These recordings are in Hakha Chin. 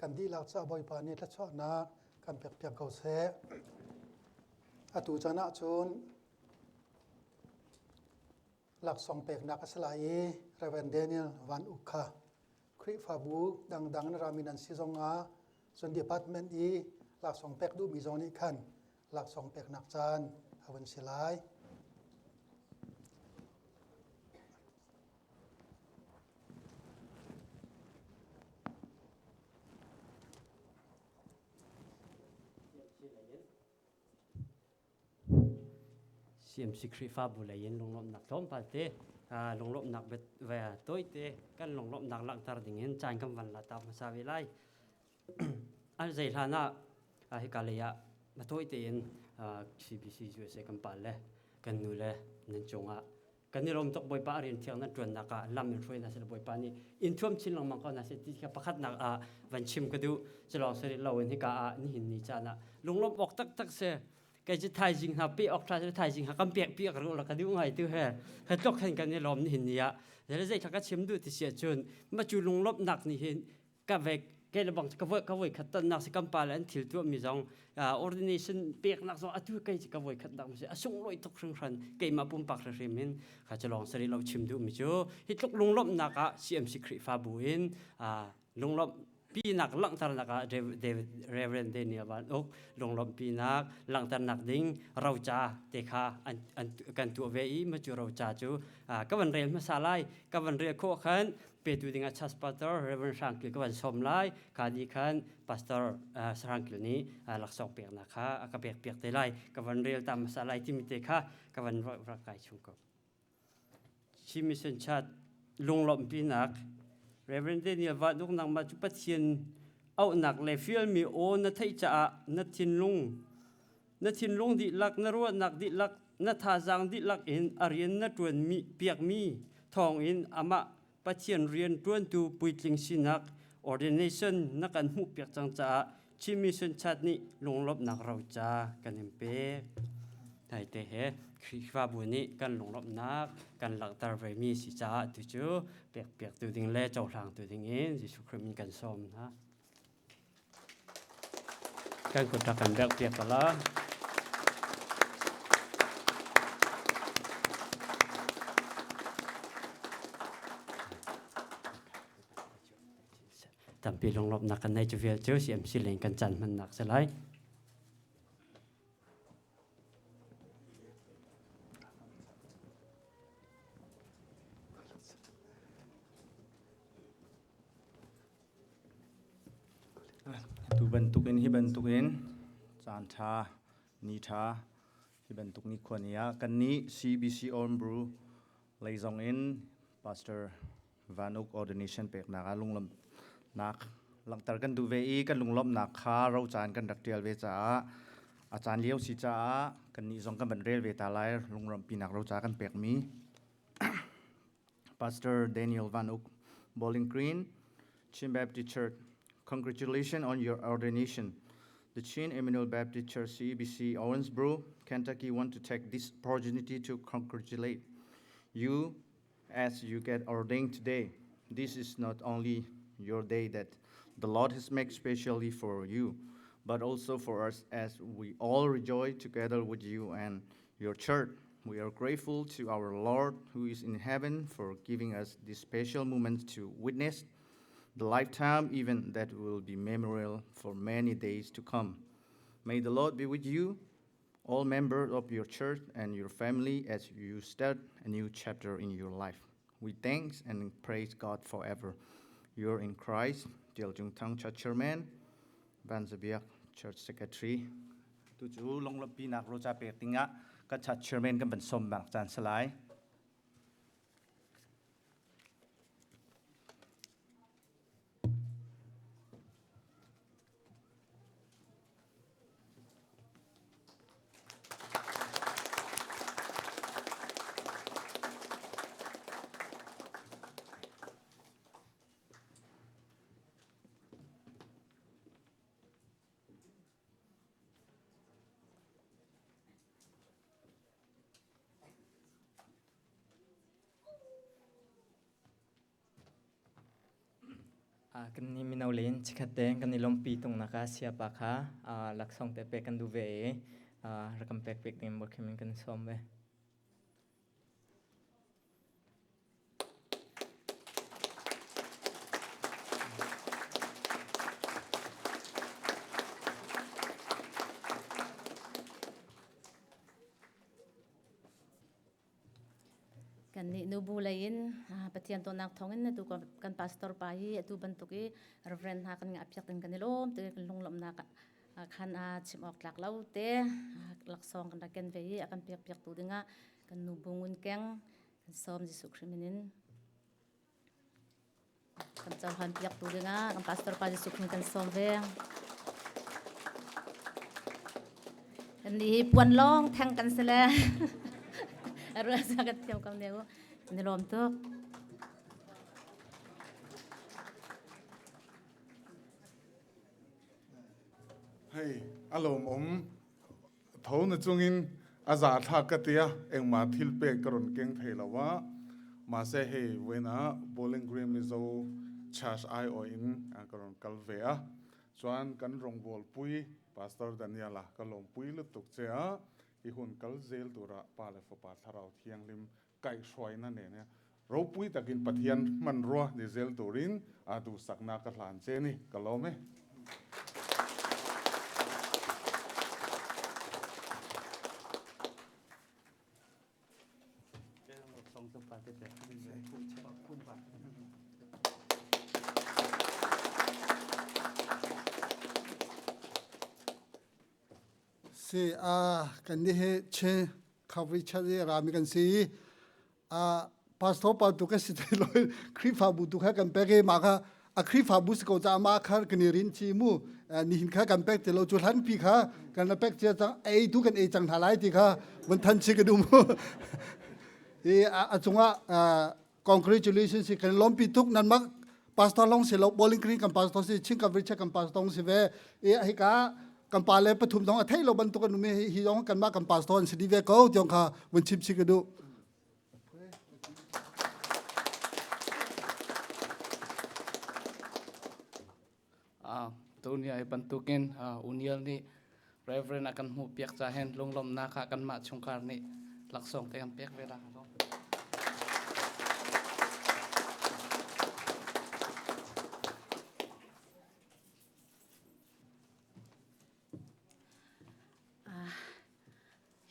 Kan dihlak caah Bawipa nih thluachuahnak kan pekpiak ko seh. Atu caan ahcun laksawng peknak a si lai i Reverend Daniel Van Uk kha Khrihfabu dangdang na rami nan si zongah cun department i laksawng pek duhmi zong nih khan laksawng peknak caan a vun si lai. CMC Khrihfabu lei in lunglawmhnak tlawmpal te lunglawmhnak ve tawite kan lunglawmhnak langhter ding in caan kan van la ta hmasa ve lai. An zei hlan ah hika lei ah tawite in CBC USA kan pa le kan nu le nan cungah kan i lawm tuk Bawipa a rian thiang nan ṭuannak ah lam in hruai hna seh Bawipa nih in thuam chin lengmang ko hna seh ti kha pakhatnak ah van chim ka duh. Culawng si rih loin hika ah nihin ni caan ah lunglawmh awk taktak si. Kei cu thaizing hna pe awk ṭha thaizing hna kan pek piak ru la ka duh ngai tu he he tlok khan kan i lawm nihin ni ah zei thla ka chim duh ti si ahcun ma cu lunglawmhnak nih hin ka vek kei le bang ka voi ka voi khat tonnak si kan pa le an thil tuah mi zong ordination peknak zong atu kei ka voi khat nak si a sunglawi tuk hringhran keimah pumpak hrim in kha cu lawng sari lo chim duh mi cu hi tluk lunglawmhnak ah CMC Khrihfabu in lunglawmh pinak langhternak ah David Reverend Daniel Van Uk lunglawmh pinak langhternak ding roca te kha an kan tuah ve i ma cu roca cu ka van rel hmasa lai ka van rel khawh khan petu dingah church pastor Reverend Hrang Kil ka van sawm lai ka ni khan pastor Hrang Kil nih laksawng peknak kha a ka pek piak te lai ka van rel ta hmasa lai timi te kha ka van rak kai chung ko Chin Mission Church lunglawmhpinak Reverend Daniel Vanuk nangmah cu Pathian auhnak le fialmi aw na theih caah na thinlung na thinlung dihlak na ruahnak dihlak na thazaang dihlak in a rian na ṭuan piakmi thawngin amah Pathian rian ṭuantu puitling sinak ordination na kan hmuhpiak cang caah Chin Mission Church nih lunglawmhnak roca kan in pek. Naite he Khrihfabu nih kan lunglawmhnak kan langhter vemi si caah tu cu pekpiaktu ding le cohlangtu ding in Jesuh Khrih min kan sawm hna. Kan kut rak kan berh piak la. Tampi lunglawmhnak kan nei cu vial cu CMC leng kan caan hmannak si lai. Tu bantukin hi bantukin caan ṭha, ni ṭha, hi bantuk nikhua ni ah kannih CBC Orange lei zong in Pastor Van Uk ordination peknak ah lunglawmhnak langhter kan duh ve i kan lunglawmhnak kha roca in kan rak ṭial ve caah a caan lio si caah kannih zong kan van rel ve ta lai lunglawmhpinak roca kan pekmi. Pastor Daniel Van Uk, Bowling Green, Chin Baptist Church. Congratulations on your ordination. The Chin Emmanuel Baptist Church CEBC Owensboro, Kentucky want to take this opportunity to congratulate you as you get ordained today. This is not only your day that the Lord has made specially for you, but also for us as we all rejoice together with you and your church. We are grateful to our Lord who is in heaven for giving us this special moment to witness the lifetime event that will be memorial for many days to come. May the Lord be with you, all members of your church and your family as you start a new chapter in your life. We thanks and praise God forever. You're in Christ, Tial Jung Thang Church Chairman, Van Zabiak Church Secretary. Tu cu lunglawmhpinak roca pek dingah kan church chairman kan van sawm bak caan si lai. Kan nih mino len chikhat te kan i lawmpi tungnak ah siapa kha laksawng te pek kan duh ve i rak kan pek pek ding in kan sawm ve. Kan nih nubu lei in Pathian dawtnak thawngin atu kan pastor pa hi atu bantuk i Reverend hna kan ngah piak ding kan i lawm te kan lunglawmhnak khan a chim awk tlak lo te laksawng kan rak ken ve i a kan pek piak tu dingah kan nubu ngun keng kan sawm Jesuh Khrih min in kan cohlan piak tu dingah kan pastor pa Jesuh Khrih kan sawm ve. Kan nih hi puan lawng theng kan si le ruah sa kan thiam kam ne u ni lawm tuk. Hei a lawm um tho na chungin a za thla ka tia engma thil pe ka ron keng thei lawa ma se hei wena Bowling Green Mizo Church ai o in ka ron kal ve a chuan kan rawngbawl pui Pastor Daniela ka lawm pui lutuk che a i hun kal zel tura pa le fapa thlarau thianghlim kai hruaina ne ne ropui takin Pathian hmanrua ni zel turin a duhsakna ka hlan che ni ka lawm e. Si a kan ni he che Calvary Church i rami kan si i a pastor pa tu ka si te loi Khrihfabu tu kha kan pek i mah kha a Khrihfabu si ko caah mah kha kan i rin chi mu nihin kha kan pek ti lo cu hlan pi kha kan la pek cia cang ei tu kan ei cang hna lai ti kha vun than chi ka duh mu i a cungah congratulations si kan lawmpi tuk nan mak pastor long si lo Bowling Green kan pastor si Chin Calvary Church kan pastor si ve i hika kan pa le pathum dong a thei lo bantuk an um hi hi dong kan mah kan pastor an si di ve ko tiong kha vun chim si ka duh. Tuni ai bantukin Uniel nih Reverend a kan hmuh piak ca hen lunglawmhnak ah kanmah chungkhar nih laksawng te kan pek ve la.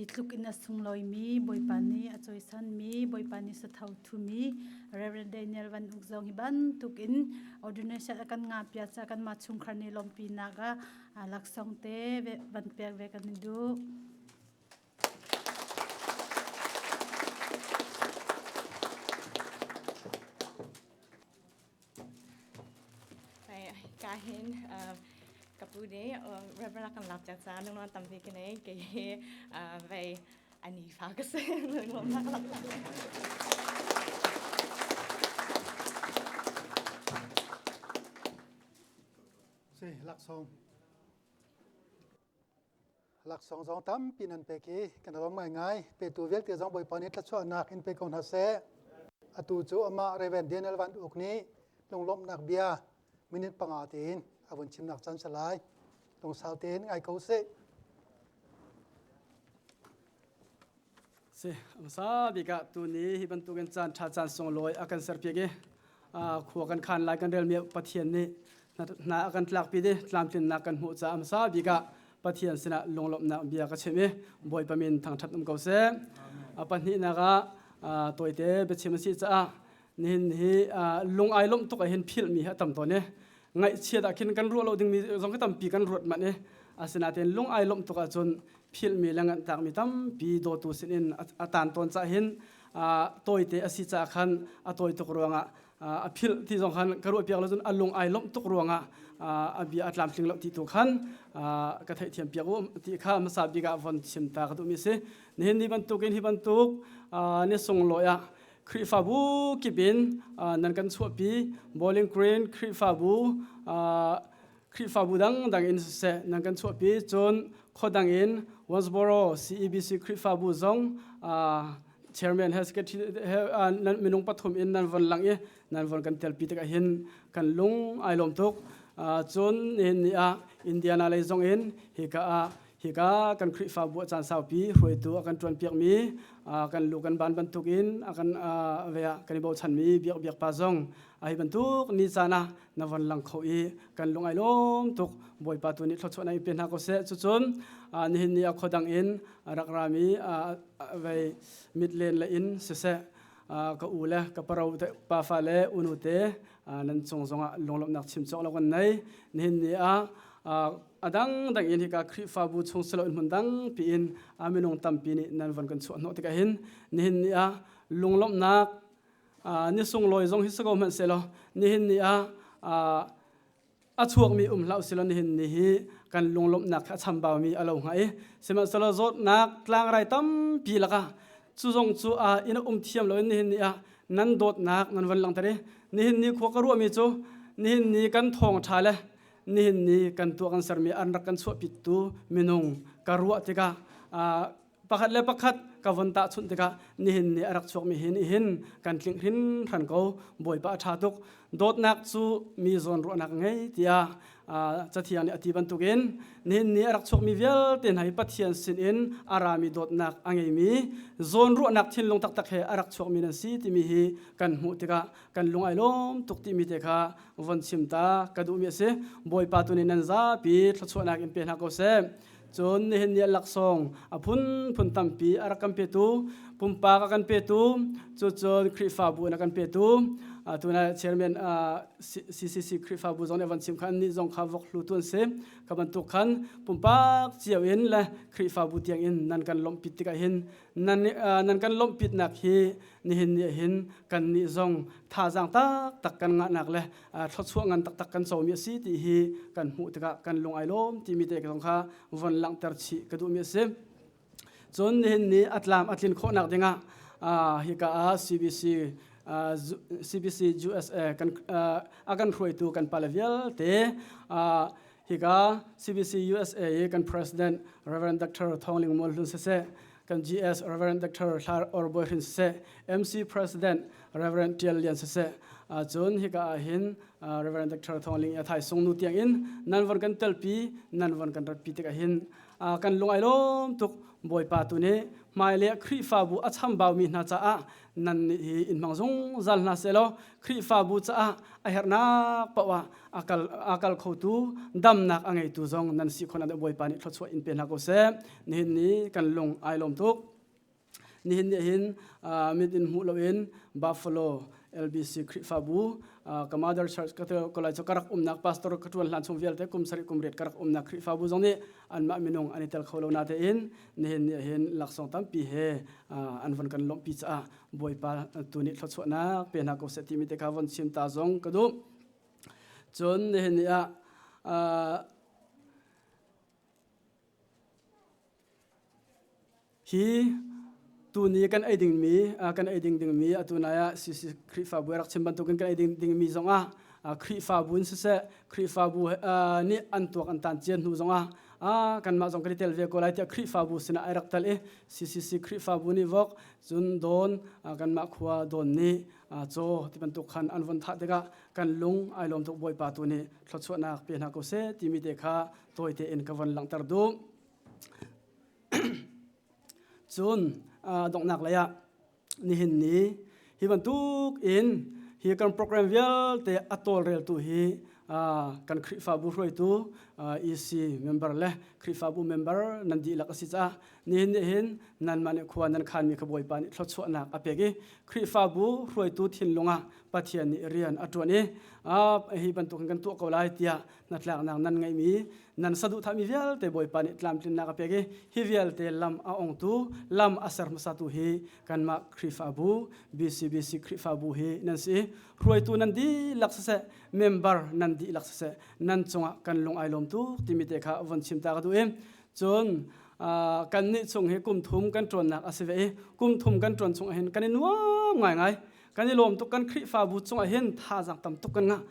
Hi tluk in a sunglawimi Bawipa nih a cawisanmi Bawipa nih sathau thumi Reverend Daniel Van Uk zong hi bantuk in ordination a kan ngah piak ca kanmah chungkhar nih lawmpinak ah laksawng te van pek ve kan i duh. Ka hin ka pu nih Reverend kan lak ca ca nung tampi ka nei ke hi vei ani fa ka se nung lak lak. Si laksawng Laksawng zong tampi nan pek i kan lawm ngaingai. Petu vialte zong Bawipa nih thluachuahnak in pe ko hna seh. Atu cu amah Reverend Daniel Van Uk nih lunglawmhnak bia minute 5 tein a vun chimnak caan si lai. Lungsau tein ngai ko sih. Si, hmasa bik ah tuni hi bantukin caan ṭha caan sunglawi a kan serpiak i khua kan khan lai kan relmi Pathian nih hna a kan tlakpi di tlamtlinnak kan hmuh caah hmasa bik ah Pathian sinah lunglawmhnak bia ka chim i Bawipa min thangṭhat um ko seh. A pahnihnak ah tawite biachim a si caah nihin hi lung ai lawmh tuk ah hin philhmi hi a tam tawn i ngaihchiat ah khin kan ruah lo dingmi zong khi tampi kan ruat manh i asinain lung ai lawmh tuk ahcun philhmi le nganhtakmi tampi dawtu sinin a tan tawn cah hin tawite a si caah khan a tawi tuk ruangah a philh ti zong khan ka ruah piak lo cun a lung ai lawmh tuk ruangah a bia a tlamtling lo ti tu khan ka theihthiam piak u ti kha hmasa bik ah von chim ta ka duhmi si. Nihin ni bantukin hi bantuk ni sunglawi ah Khrihfabu kip in nan kan chuahpi. Bowling Green Khrihfabu, Khrihfabu dangdang in siseh nan kan chuahpi. Cun khuadang in Wansboro CEBC Khrihfabu zong chairman he secretary he nan minung pathum in nan von lang i nan von kan telpi tikah hin kan lung ai lawm tuk. Cun nihin ni ah Indiana lei zong in hika ah hika kan Khrihfabu a caan saupi hruaitu a kan ṭuanpiakmi kan lu kan ban bantukin a kan ve ah kan i bochanmi biak biak pa zong hi bantuk ni caan ah na von lang kho i kan lung ai lawm tuk. Bawipa tu nih thluachuah na in pe hna ko seh. Cucun nihin ni ah khuadang in rak rami vei mitlen le in siseh ka u le ka paro te pafa le unu te nan cung zongah lunglawmhnak chim cawk lo kan nei. Nihin ni ah a dangdang in hika Khrihfabu chung silo in hmun dangpi in a minung tampi nih nan von kan chuah hnawh tikah hin nihin ni ah lunglawmhnak ni sunglawi zong hi si ko hmanh sehlaw nihin ni ah a chuakmi um hlah usilaw nihin ni hi kan lunglawmhnak kha a chambaumi a lo hnga i sihmanhsehlaw zawtnak tlangrai tampi lakah cu zong cu a inn a um thiam loin nihin ni ah nan dawtnak nan von langhter i nihin ni khua ka ruahmi cu nihin ni kan thawngṭha le nihin ni kan tuah kan sermi an rak kan chuahpittu minung ka ruah tikah pakhat le pakhat ka von tahchunh tikah nihin ni a rak chuakmi hi nih hin kan tlingh hrinhran ko. Bawipa a ṭha tuk. Dawtnak cu mi zawn ruahnak ngei tiah Cathiang nih a ti bantukin nihin ni a rak chuakmi vialte hna hi Pathian sinin a rami dawtnak a ngeimi zawn ruahnak thinlung taktak he a rak chuakmi nan si timi hi kan hmuh tikah kan lung ai lawm tuk timi te kha von chim ta ka duhmi a si. Bawipa tu nih nan zapi thluachuahnak in pe hna ko seh. Cun nihin ni ah laksawng a phunphun tampi a rak kan petu, pumpak a kan petu, cucun Khrihfabu in a kan petu, tuna chairman CCC Khrihfabu zong nih a van chim kha annih zong kha vok hlutu an si. Kha bantuk khan pumpak cio in le Khrihfabu tiang in nan kan lawmhpit tikah hin nan, nan kan lawmhpitnak hi nihin ni ah hin kannih zong thazaang taktak kan ngahnak le thluachuah ngan taktak kan comi a si ti hi kan hmuh tikah kan lung ai lawm timi te zong kha von langhter chih ka duhmi a si. Cun nihin ni a tlam a tlin khawhnak dingah hika ah CBC CBC USA kan a kan hruaitu kan pale vialte hika CBC USA i kan president Reverend Dr. Thawng Ling Mual Hlun siseh kan GS Reverend Dr. Hlar Or Bawi Hrin siseh MC President Reverend Tial Lian siseh cun hika ah hin Reverend Dr. Thawng Ling Thai Sung nu tiang in nan von kan telpi nan von kan ratpi tikah hin kan lung ai lawm tuk. Bawipa tu nih hmailei Khrihfabu a chambaumi hna caah nan nih hi in hmang zungzal hna selaw Khrihfabu caah a herhnak paoh ah a kal khotu damnak a ngeitu zong nan si khawh nak Bawipa nih thluachuah in pe hna ko seh. Nihin ni kan lung ai lawm tuk. Nihin ni hin mit in hmuh loin Buffalo LBC Khrihfabu ka mother church ka kolai chu karak umnak pastor ka tuan hlan chung vialte kum sarih kum riat karak umnak Khrihfabu zong nih anmah minung an i tel kho lo na tein nihin ni hin laksawng tampi he an von kan lawmhpi caah Bawipa tu nih thluachuahnak pe hna ko seh timi te kha von chim ta zong ka duh. Cun nihin ni ah hi tuni kan ei dingmi kan ei ding dingmi atu nai ah CC Khrihfabu rak chim bantukin kan ei ding dingmi zongah Khrihfabu in siseh Khrihfabu nih an tuak an tan cian hnu zongah kanmah zong kan i tel ve ko lai tiah Khrihfabu sinah ai rak tel i CCC Khrihfabu nih vok cun dawn kanmah khua dawn nih caw ti bantuk khan an von thah tikah kan lung ai lawm tuk. Bawipa tu nih thluachuahnak pe hna ko seh timi te kha tawi tein ka von langhter duh. Cun donghnak lei ah nihin ni hi bantuk in hi kan program vialte a tawlreltu hi kan Khrihfabu hruaitu EC member le Khrihfabu member nan dihlak a si caah nihin ni hin nanmah nih khua nan khanmi kha Bawipa nih thluachuahnak a pek i Khrihfabu hruaitu thinlung ah Pathian nih rian a ṭuan i hi bantukin kan tuah ko lai tiah hnatlaknak nan ngeihmi nan saduhthahmi vialte Bawipa nih tlamtlinnak a pek i hi vialte lam a ongtu lam a ser hmasatu hi kanmah Khrihfabu BCBC Khrihfabu hi nan si. Hruaitu nan dihlak siseh member nan dihlak siseh nan cungah kan lung ai lawm tuk timi te kha von chim ta ka duh i cun kan nih chung hi kum thum kan ṭuannak a si ve i kum thum kan ṭuan chung ahhin kan i nuam ngaingai kan i lawm tuk. Kan Khrihfabu cungah hin thazaang tam tuk kan ngah.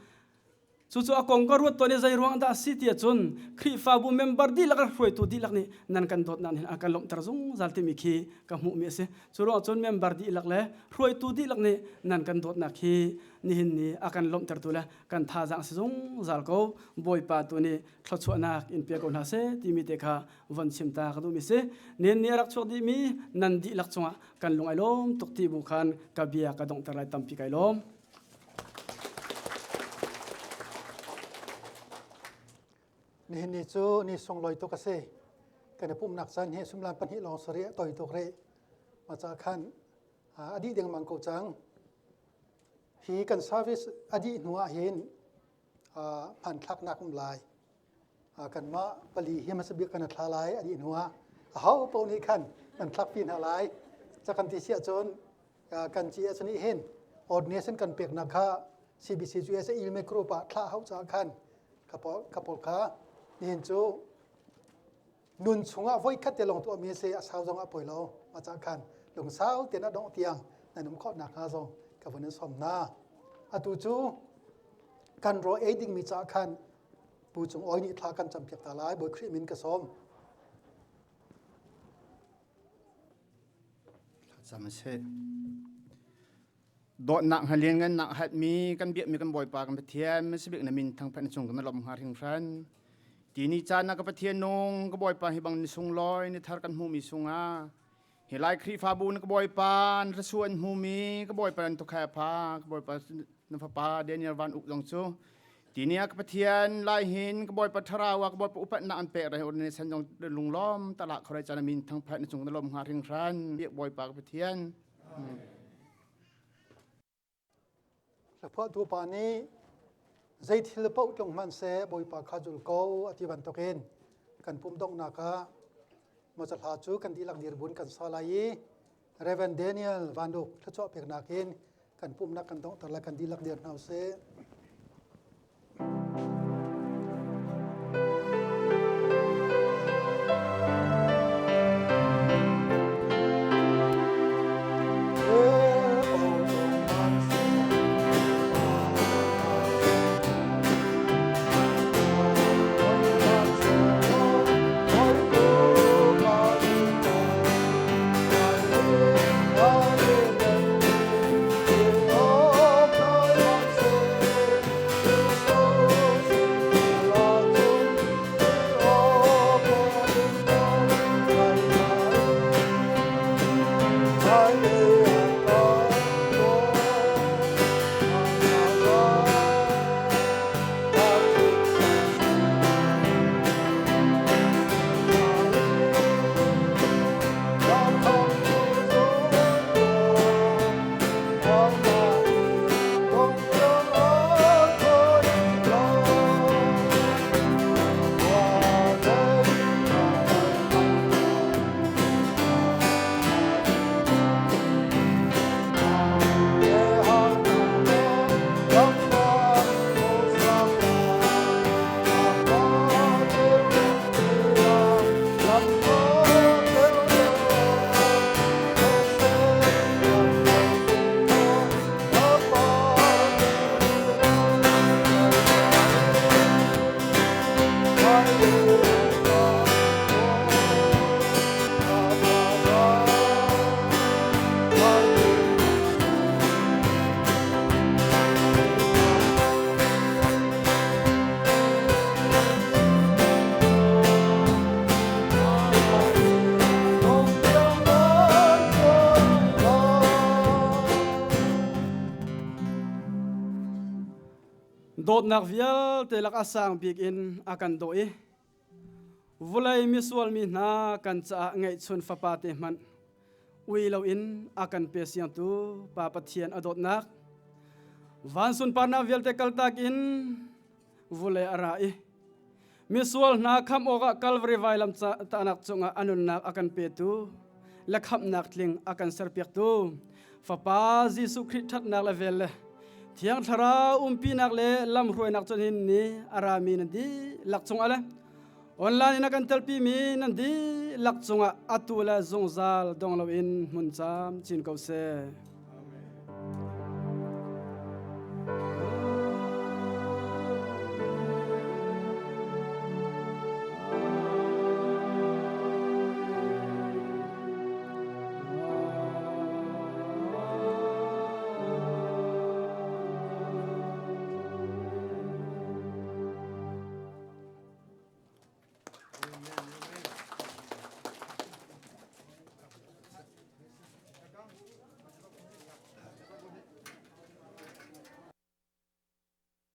Cucu a kong ka ruat tawn i zei ruang dah a si ti ahcun Khrihfabu member dihlak le hruaitu dihlak nih nan kan dawtnak nih a kan lawmhter zungzal timi khi ka hmuhmi a si. Cu ruang cun member dihlak le hruaitu dihlak nih nan kan dawtnak hi nihin ni a kan lawmhtertu le kan thazaang si zungzal ko. Bawipa tu nih thluachuahnak in pe ko hna seh timi te kha von chim ta ka duhmi si. Nihin ni a rak chuak dihmi nan dihlak cungah kan lung ai lawm tuk ti bu khan ka bia ka donghter lai tampi kai lawm. Nihin ni cu ni sunglawi tuk a si. Kan i pumhnak caan hi sumlan pahnih lawng sarih a toi tuk rih. Mah ca khan a dih dengmang ko cang. Hi kan service a dih hnu ah hin hmanthlaknak um lai. Kanmah pali hi hmasa bik kan thla lai a dih hnu ah aho paoh nih khan kan thlakpi hna lai. Ca kan ti si ahcun kan GS nih hin ordination kan peknak kha CBC USA ilme group ah thlah hau caah khan ka pawl kha nihin cu nun chungah voi khat te lawng tuahmi a si a sau zong ah poi lo ma cah khan lungsau tein a dongh tiang nan um khawh nakhnga zong ka vun in sawm hna atu cu kan raw ei dingmi caah khan Pu Cung Awi nih thla kan campiak ta lai Bawi Khrih min ka sawm. Thlacam a si. Dawtnak hngalin ngan nak hatmi kan biakmi kan Bawipa kan Pathian sibik na min thangphat na cung kan lawm hnga hringhran. Ti ni caan na ka Pathian nung ka Bawipa hi bang ni sunglawi ni thar kan hmuhmi sungah hi lai Khrihfabu na ka Bawipa na rasu an hmumi ka Bawipa nan tukha pha ka Bawipa na fapa Daniel Van Uk zong cu tini ah ka Pathian lai hin ka Bawipa thlarau ah ka Bawipa upatnak an pek rai ordination san zong lunglawm tala khorai chan min thangphat na cung na lom hnga hringhran biak Bawipa ka Pathian Hlaphuahtu pa nih zei thil paoh tlung hmanhseh Bawipa kha zul ko a ti bantukin kan pum donghnak ah Moses hla cu kan dihlak dirbun kan sa lai i Reverend Daniel Van Uk thluachuah peknak in kan pumhnak kan donghter lai kan dihlak dir hna usih. Dawtnak vialte lak a sang bik in a kan daw i vulei misual mi hna kan caah ngeihchun fapa te hmanh ui loin a kan pe siangtu Pa Pathian a dawtnak van sunparnak vialte kaltak in vulei a ra i misual hna khamh awkah Calvary vailam tahnak cungah a nunnak a kan petu le khamhnak tling a kan serpiaktu Fapa Jesuh Khrih ṭhatnak le vel le Thiang Thlarau umpinak le lamhruainak cun hin ni a rami nan dihlak cungah le online in a kan telpimi nan dihlak cungah atu le zungzal dong loin hmun camcin ko seh.